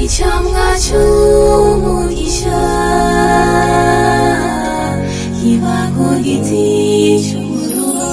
Icamwa c'umugisha kiba ku giti c'umuruho.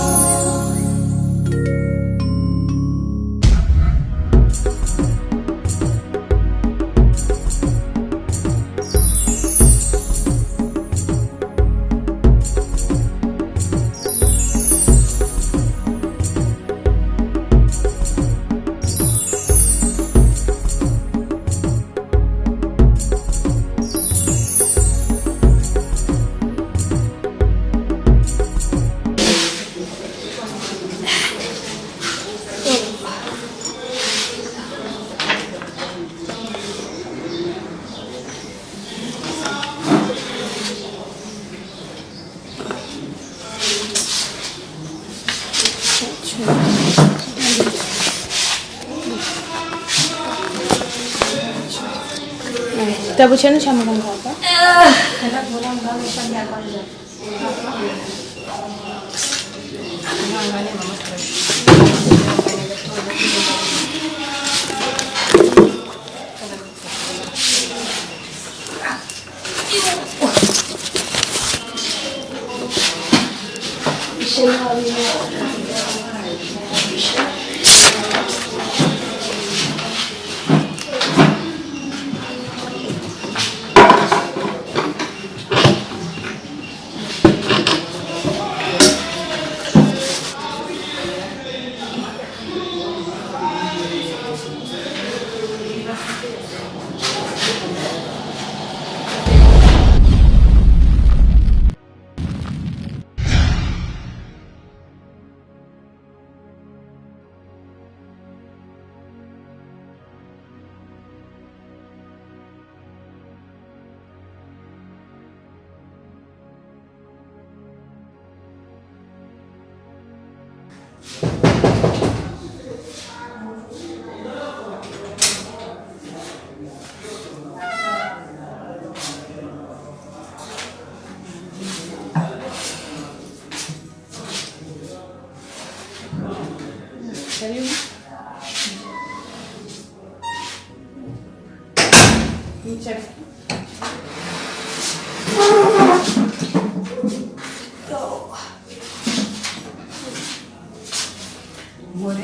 Kitabu chenu cha mganga hapa. Karibu. Mchana. More.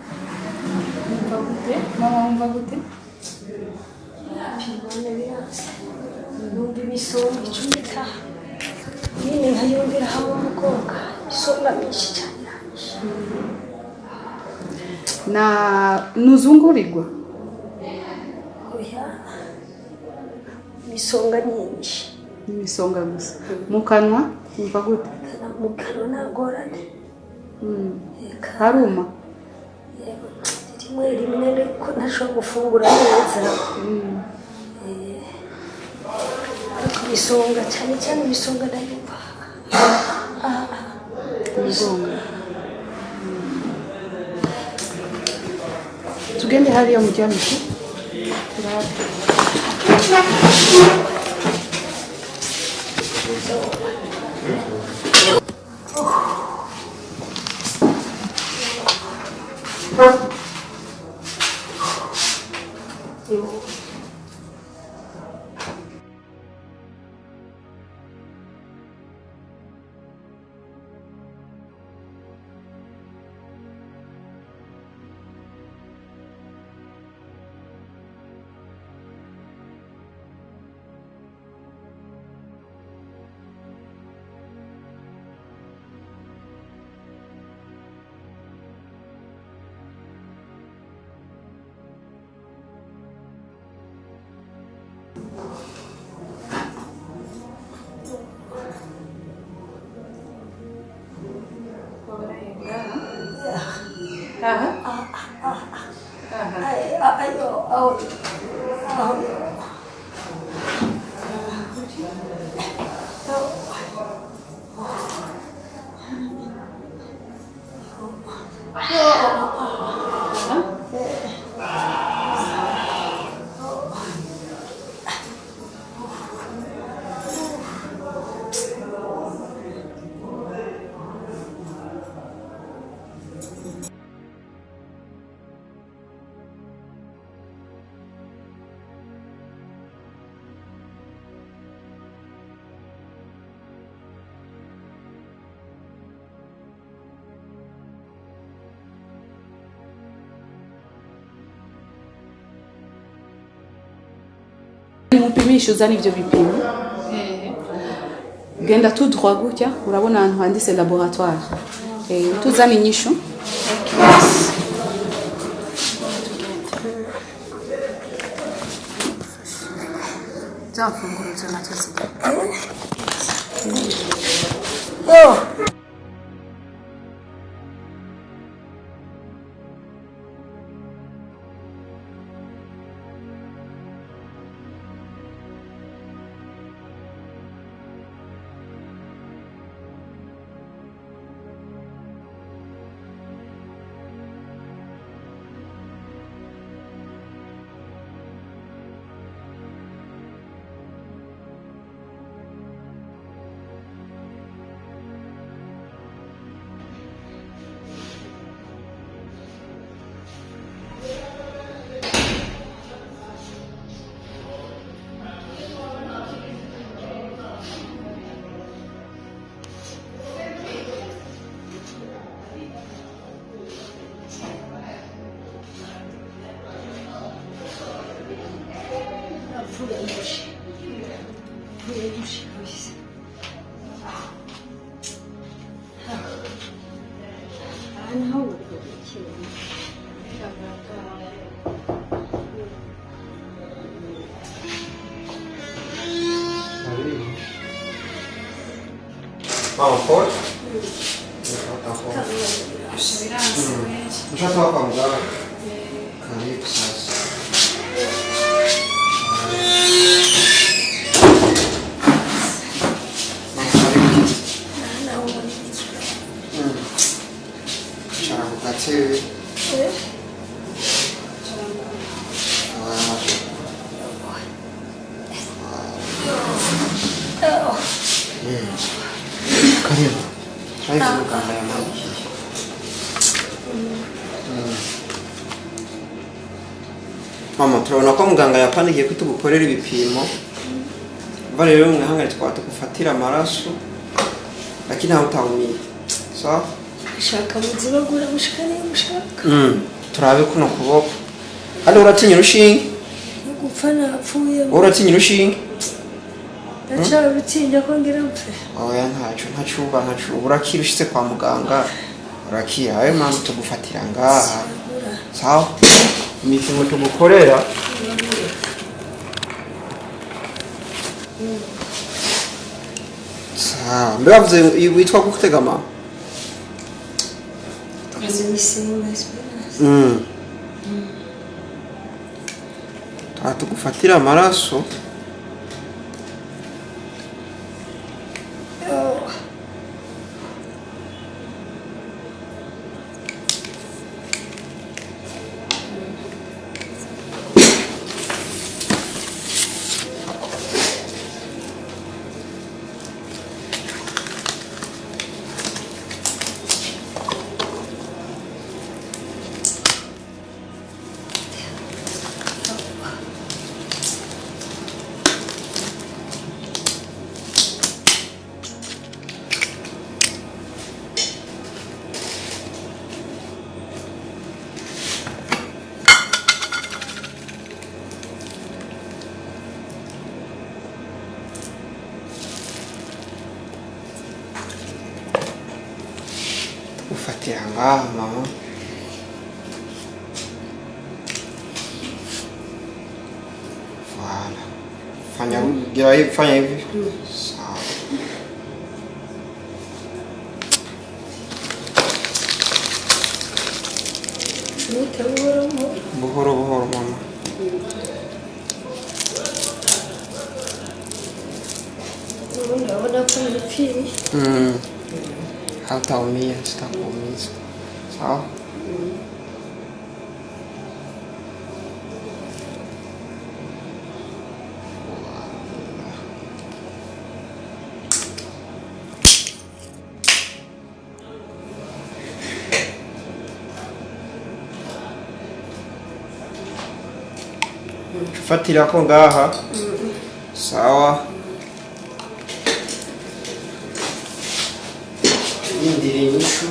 Wumva gute? Mama wumva gute? Pimana biranze numva imisonga icumita nyine nkayumvira hamwe umukobwa imisonga myinshi cyane iranyishe. Na nuzungurirwa Oya, imisonga myinshi. Imisonga gusa mu kanwa wumva gute? Mu kanwa ntagorane. Reka. Haruma? Yego, rimwe rimwe ariko ntashobora gufungura neza. Eh, ariko imisonga cyane cyane imisonga ndayumva. Umugongo. Tugende hariya muryamishe turabe. Aha. Ay, ayo, aho, aho. Tumupimishe, uzane ivyo bipimo. Genda tout droit gutya, urabona ahantu handitse laboratoire. Tuzane inyishu. Za mfunguruzo nazo ziri. Yo. Napfuye ndushe. Napfuye ndushe kabisa. Aha naho ngo ni ikintu. Karibu. Mama pole. Mshatoka kwa mganga. Karibu sasa. Mama, karibu kiti. Aha naho ngo ni ikintu. Icara ku gatebe. Oh. Karibu. Turabizi muganga yamandikiye. Mama, turabona ko muganga yapandikiye ko tugukorera ibipimo. Umva rero mwihangane twaba tugufatira amaraso, lakini hautaumia. Sawa? Shaka muzibagura mushaka niyo mushaka. Turabe kuno kuboko. Kandi uratinya urushinge? No gupfa napfuye. Uratinya urushinge? Ndacarutinya ko ngira mpfe. Oya, ntaco ntacuba ntacuba, urakira ushitse kwa muganga urakira. Ayo mpamvu tugufatira ngaha. Sawa, imipimo tugukorera. Sawa, mbe bavuze witwa gutega mama? Nzisenga Esperance. Tuba tugufatira amaraso. Oh. Tugufatira ngaha mama. Voilà. Fanya gira hivi, fanya hivi. Sawa. Mwite buhoro buhoro. Buhoro buhoro mama. Ubundi urabona ko nipfiriye. Hautaumia, sitakuumiza. Sawa? Fatirako ngaha. Sawa. Indira inyishu.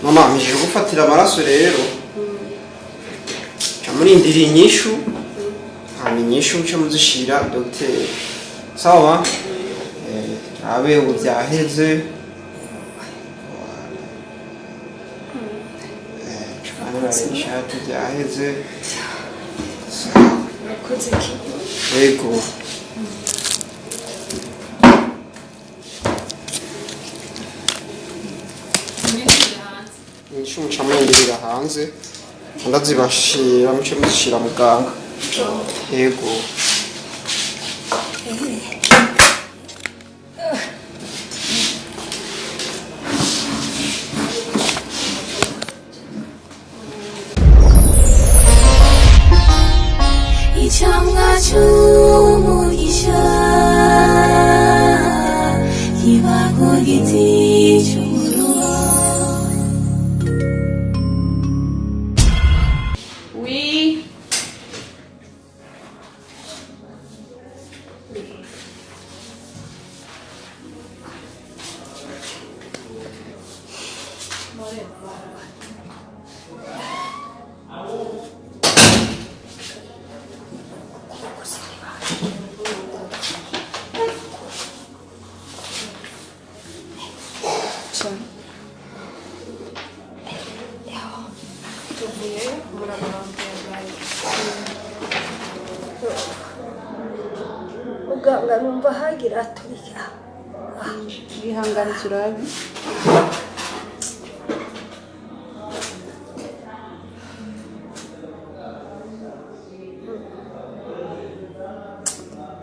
Mama, mpejeje gufatira amaraso rero. Ca murindira inyishu, hama inyishu muce muzishira dogiteri. Sawa? Turabe ubu vyaheze. Cumanura ishati vyaheze. Sawa. Urakoze kintu. Yego. Inyishu muca murindirira hanze, ndazibashira muce muzishira muganga. Yego. Icamwa c'umugisha kiba ku giti c'umuruho. Oui. Tuvuyeyo murabona Muganga numva hagira aturika. Ihangane turabe.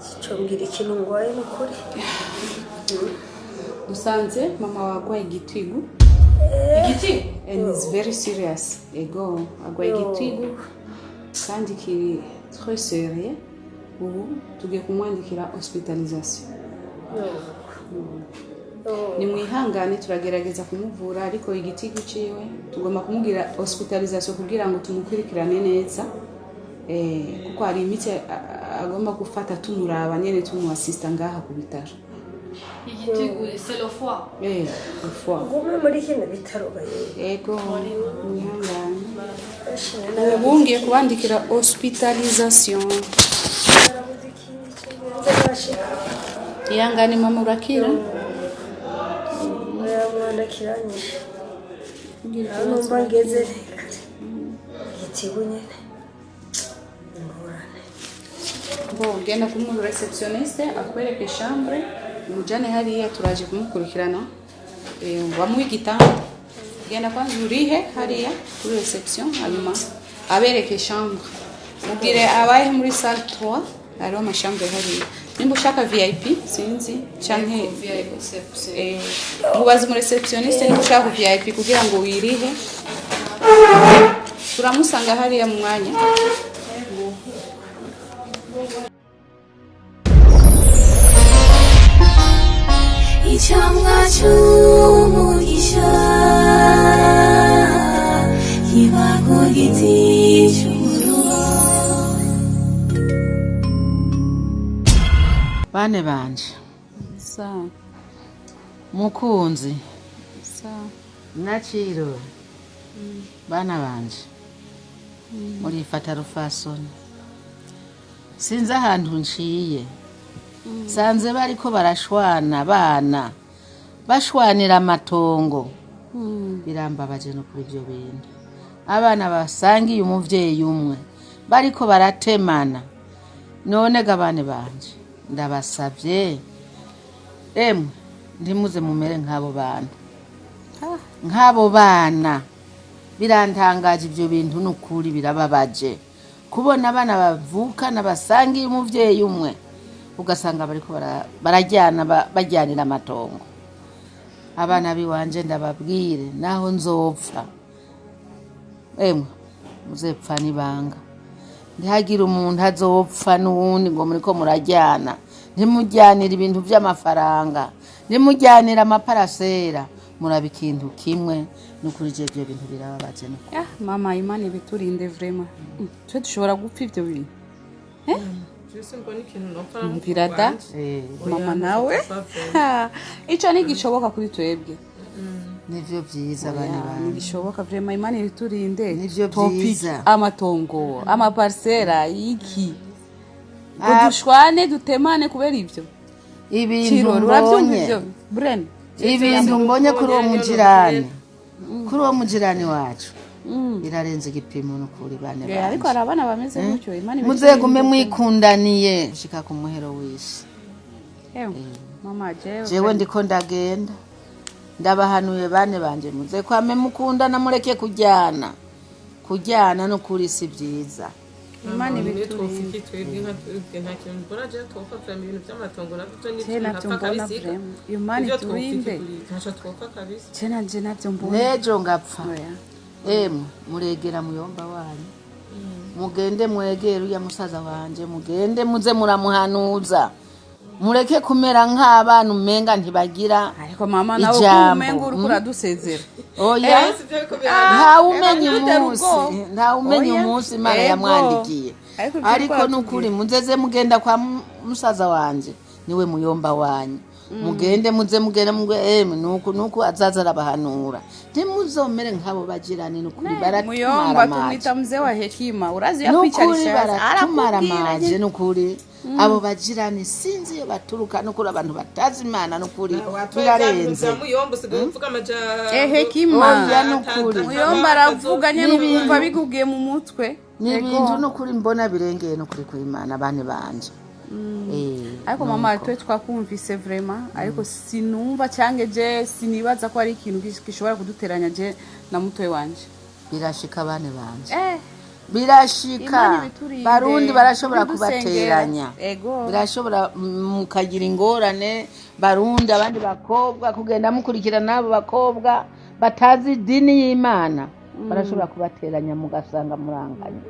Sicombwira ikintu ngwaye n'ukuri. Dusanze mama wagwaye igitigu. Igiti? And it's very serious. Ego, agwaye igitigu kandi kiri très sérieux. Ubu tugiye kumwandikira hospitalisation. Ni mwihangane, turagerageza kumuvura, ariko igitigu ciwe tugomba kumubwira hospitalisation kugira ngo tumukurikirane neza, kuko hari imiti agomba gufata tumuraba nyene, tumuasista ngaha ku bitaro. Igitigu, c'est le foie. Le foie. Ngume muri kino bitaro gaye. Ego, mwihangane, ubu ngiye kubandikira hospitalisation. Narabuze ikindi kintu nashika. Ihangane mama, urakira. Oya mwana, kiranyishe. Aho numva ngeze kare. Igitigu nyene. Ingorane. Bo, genda kuri mu receptioniste akwereke chambre, umujane hariya, turaje kumukurikirana. Bamuhe igitanda. Genda kwanza urihe hariya kuri reception, hanyuma abereke chambre, mubwire abaye muri salle 3, hariho amachambre hariya. Nimba ushaka VIP sinzi canke mubaze mu receptioniste nimba ushaka VIP kugira ngo wirihe. Turamusanga hariya mu mwanya. Icamwa c'umugisha kiba ku giti c'umuruho. Bane banje, Sawa. mukunzi, Sawa. naciro, bana banje, murifata rufasoni. Sinzi ahantu nciye sanze bariko barashwana, bana bashwanira amatongo. Birambabaje no kuri ibyo bintu, abana basangiye umuvyeyi umwe bariko baratemana. None gabane banje, ndabasavye, emwe ntimuze mumere nk'abo bantu, nk'abo bana. Birantangaje ibyo bintu n'ukuri, birababaje kubona abana bavukana basangiye umuvyeyi umwe, ugasanga bariko barajyana, bajyanira amatongo. Abana biwanje, ndababwire, naho nzopfa, emwe muzepfa n'ibanga, ntihagire umuntu azopfa n'uwundi ngo muriko murajyana. Ntimujyanire ibintu by'amafaranga, ntimujyanire amaparasera, muraba ikintu kimwe. N'ukuri je ibyo bintu birababaje n'ukuri. Ah, mama, Imana ibiturinde vraiment. Twe dushobora gupfa ibyo bintu? Jese mbona ikintu nopfa. Mvira da. Mama nawe. Ha, ico ntigishoboka kuri twebwe. Nivyo vyiza bane Oya, banje. Ntibishoboka vraiment, Imana iturinde. Nivyo Topic, vyiza. Amatongo, amaparsera, iki ngo Ah. dushwane, dutemane kubera ivyo. Ibintu Kirori, uravyumva mbonye, ivyo Bren? ibintu mbonye kuri uwo mujirani, kuri uwo mujirani wacu, birarenze igipimo n'ukuri bane Eh, ariko banje. hari abana bameze gutyo, Imana ibiturinde. Muzegume mwikundaniye gushika ku muhero w'isi. Ewe, mama, jewe Jewe ndiko ndagenda, ndabahanuye bane banje, muze kwame mukundana, mureke kujyana. Kujyana n'ukuri si byiza. Imana Ibintu ibiturinde. twofika twebwe nka twebwe nta kintu mbona je twopfa vraiment, ibintu by'amatongo navyo byo ni Je navyo mbona vraiment, Imana Ivyo twopfa iturinde. kuri ntaco twopfa kabisa. Je nanje navyo mbona. Nejo ngapfa, Oya. emwe, muregera muyomba wanyu, mugende mwegere uriya musaza wanje, mugende muze muramuhanuza, mureke kumera nk'abana umenga ntibagira Ariko mama, nawe ijambo. kumenga uriko uradusezera. Oya, ntawumenya Dutera umunsi, ubwoba. ntawumenya Oya. umunsi Imana Ego. yamwandikiye. Ariko ivyo Ariko uriko nukuri muzeze mugenda kwa musaza wanje, niwe muyomba wanyu, mugende muze mugende mugwe, emwe, nuku nuku azaza arabahanura, ntimuzomere nk'abo bagirani, nukuri Muyomba baratumara tumwita mzee wa hekima, urazi nukuri yakwicarisha baratumara arakubwira maje nyene. Nukuri abo bagirani sinzi iyo baturuka, nukuri abantu batazi Imana, nukuri birarenze. Muyomba usigaye uvuga amajambo. Eh, hekima. Oya, nukuri. Muyomba aravuga nyene N'ibintu- ukumva bigugiye mu mutwe. Ni Ego. ibintu nukuri mbona birengeye, nukuri ku Imana bane banje. Ariko mama, twe twakumvise vraiment, ariko sinumva cyange je sinibaza ko ari ikintu gishobora kuduteranya je na mutoyi wanje. Birashika bane banje, Eh, birashika. Imana ibiturinde. Barundi barashobora Bidusengera. kubateranya. Ego. Birashobora, mukagira ingorane barundi, abandi bakobwa kugenda mukurikira n'abo bakobwa batazi idini y'Imana, barashobora kubateranya mugasanga muranganya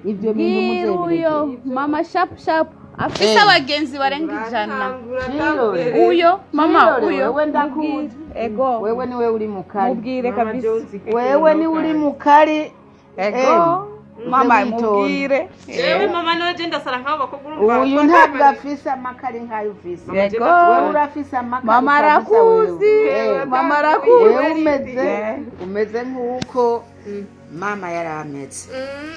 ibyo bintu. Bwira uyo Muzebirekere. mama sharp sharp afise Eh. abagenzi barenga 100. Kirore. Uyo mama, Kirore, uyo wewe ndakuzi. Mubwire. Ego. Wewe niwe uri mukari. Mubwire kabisa. Wewe niwe uri mukari. Ego. Mama, Uze witonde. mubwire. Jewe mama nawe je ndasara nk'abo bakobwa, urumva. Uyu ntabwo afise amakari nk'ayo ufise. Yego. Wewe urafise amakari Mama kabisa. arakuzi. Wewe. Mama arakuzi. Wewe umeze nk'uko mama yari ameze.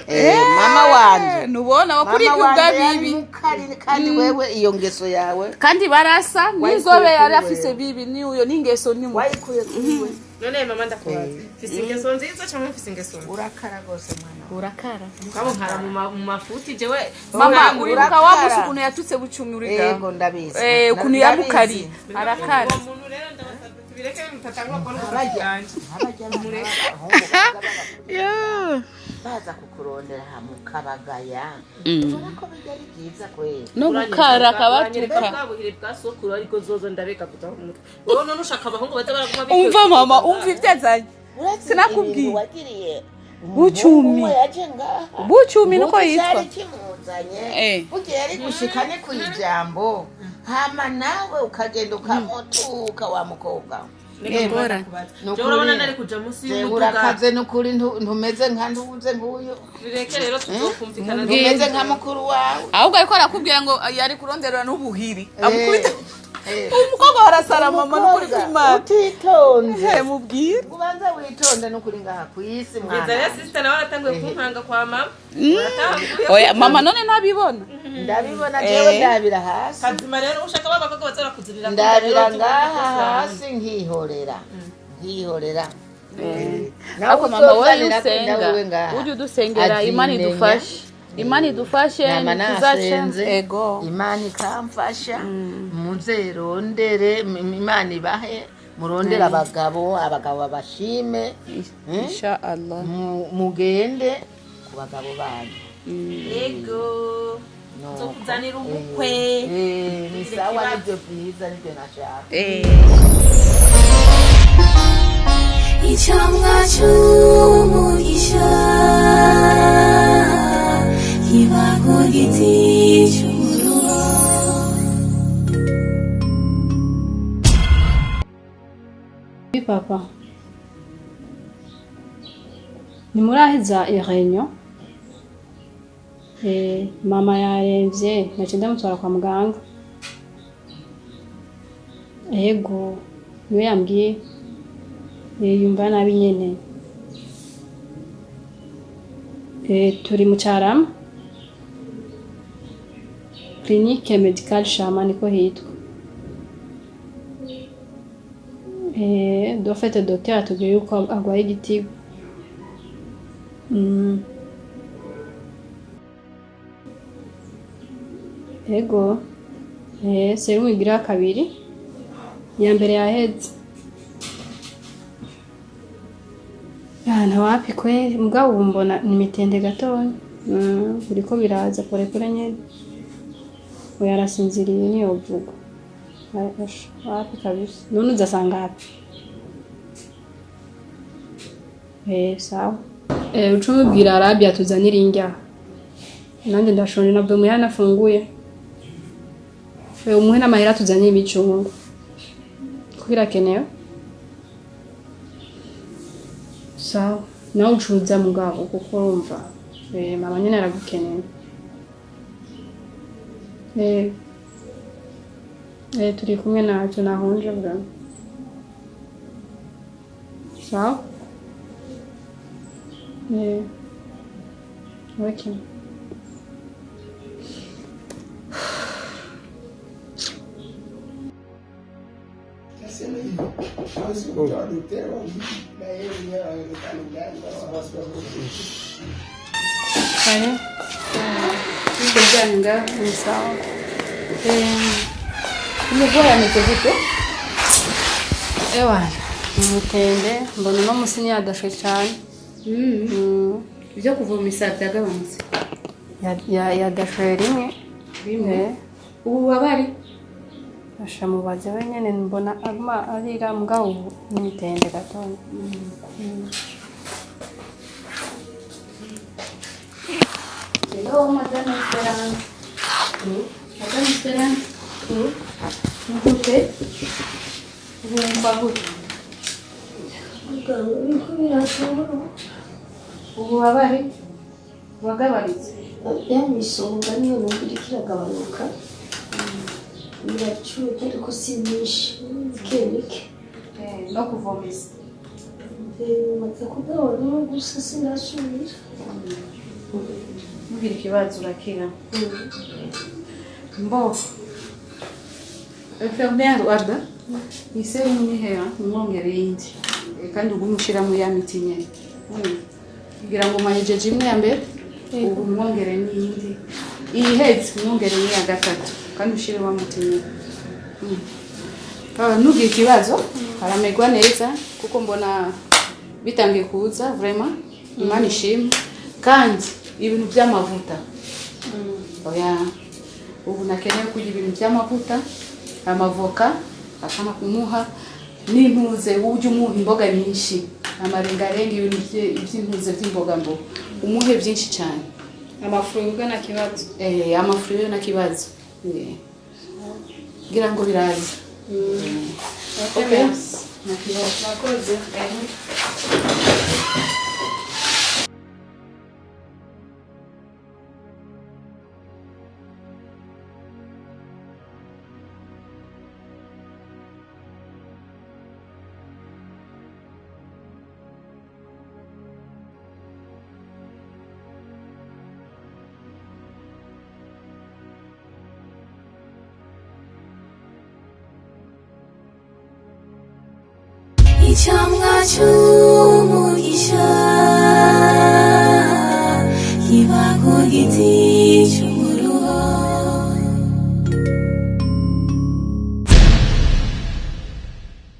Eh, mama wanje, Nubona mama wakurikiye wanje ubwa yari bibi. mukari, kandi wewe iyo ngeso yawe Kandi barasa n'inzobe Wayikuye yari kuri afise wewe. bibi ni uyo n'ingeso ni mu Wayikuye kuri we. None mama, ndakubaza, mfise ingeso nziza cyangwa mfise ingeso mbi? Urakara rwose mwana. Urakara. Mugabo nkara mu mafuti jewe. Mama, uribuka Urakara. wa musi ukuntu yatutse Bucumi uriga? Yego, ndabizi. Eh, ukuntu Ndabizi. yamukariye arakara. Uwo muntu rero ndabasabye tubireke, mutatangura kubona ubucuti bwanje. Abajya abana b'abahungu baza baza kukurondera hamwe ukabagaya, ubona ko bijya ari byiza kweli. No gukara akabatuka. Bwa buhiri bwa sokuru ariko zozo ndabeka kuza mu mutwe. Wowe none ushaka abahungu baza baraguma Umva mama, umva ibyo azanye. Uretse Sinakubwiye. ibintu wagiriye Bucumi. umuhungu umwe yaje ngaha. Bucumi niko Ubundi yitwa. cyari kimuzanye, Eh. burya yari gushika ni ku ijambo, hama nawe ukagenda ukamutuka wa mukobwa. Ngorane. Jewe urabona nari kuja munsi Jewe y'umuduga. urakaze nukuri, ntumeze nka ntuze nk'uyu. Bireke rero, tuzokumvikana. Ntumeze nka mukuru wawe. Ahubwo ariko arakubwira ngo yari kuronderera n'ubuhiri amukubita. Eh. Umukobwa warasara mama, nukuri Umukobwa kw'Imana. utitonze. Eh, mubwire. Ubanza witonde nukuri ngaha ku isi Ngeza mwana. rero sister nawe aratanguye kumpanga kwa mama. Aratanguye. Oya mama, none ntabibona. Ndabibona jewe, ndabira hasi. Kazima rero ushaka babakobwa baza barakuzirira. Ndabira ngaha hasi nkihorera, nkihorera. Nawe Ariko mama, wowe uzozanira usenga, kwenda wewe ngaha. ujye udusengera Imana Azimenya. idufashe, Imana idufashe. Nama Tuzace. nasenze, Ego. Imana ikamfasha, muzerondere, Imana ibahe murondere abagabo, abagabo babashime. Insha Allah. Mugende ku bagabo banyu. Yego. Nuko. Nzokuzanira ubukwe. Eh, ni sawa, nibyo byiza, nibyo nashaka. Eh. Icamwa c'umugisha kiba ku giti c'umuruho. Oui, papa. Ntimuraheza iyo réunion? Eh, mama yaremvye, naciye ndamutwara kwa muganga. Ego, niwe yambwiye. Yumva nabi nyene. Turi mu Carama. Clinique Medicale Shama niko hitwa. Dofete docteur atubwiye yuko agwaye igitigu. Ego. Serumu igira kabiri. Iya mbere yaheze. Ah, ntawapi kweli, mugabo ubu mbona ni mitende gatoya. Biriko biraza polepole nyene. Oya arasinziriye ntiyovuga. Asha, wapi kabisa. None uzasanga wapi? Sawa. Uca umubwira Arabia atuzanire indya. Nanjye ndashonje navuye muhira nafunguye. Umuhe n'amahera atuzanire imicungo. Kuko irakenewe. Sawa. Nawe ucuza mugabo kuko urumva. Mama nyene aragukeneye. Turi kumwe naco nahonje bwa. Sawa. Okay. Kare. Kuryanga. Ni sawa. Umugore ameze gute? Ewana, umutende mbona uno musi ntiyadashwe cane. Ibyo kuvomisa byagabanutse. Yadashwe rimwe. Rimwe. Ububabare? Asha mubaze wenyene mbona aguma arira mugabo ubu n'imitende gatoya. Hello, Madame Esperance. Madame Esperance. Gute? Wumva gute? Muganga biriko birashobora. Ububabare wagabanutse? Ya misonga niyo numva iriko iragabanuka. Biracuye ariko si myinshi, mike mike. No kuvomisa. Maze kugabanuka gusa sinasubira. Ntugire ikibazo urakira. Mbo. Infirmière Warda, iyi serumu ni heya umwongere yindi. Kandi ugume ushiramo ya miti nyene. Kugira ngo mahejeje imwe ya mbere, ubu umwongere n'iyindi. Iyi hetse umwongere n'iya gatatu, kandi ushire wa muti nyene. Ntugire ikibazo, aramerwa neza kuko mbona bitangiye kuza vraiment. Imana ishimwe. Kandi ibintu by'amavuta. Oya, ubu nakeneye kurya ibintu by'amavuta, amavoka akana kumuha n'impuze, ujye umuha imboga nyinshi, amarengarenga, ibintu by'impuze by'imboga mboga umuhe byinshi cyane. Amafu na kibazo. Amafu yo na kibazo. Ngira ngo biraza. Okay. Na kibazo. Murakoze. Icamwa c'umugisha kiba ku giti.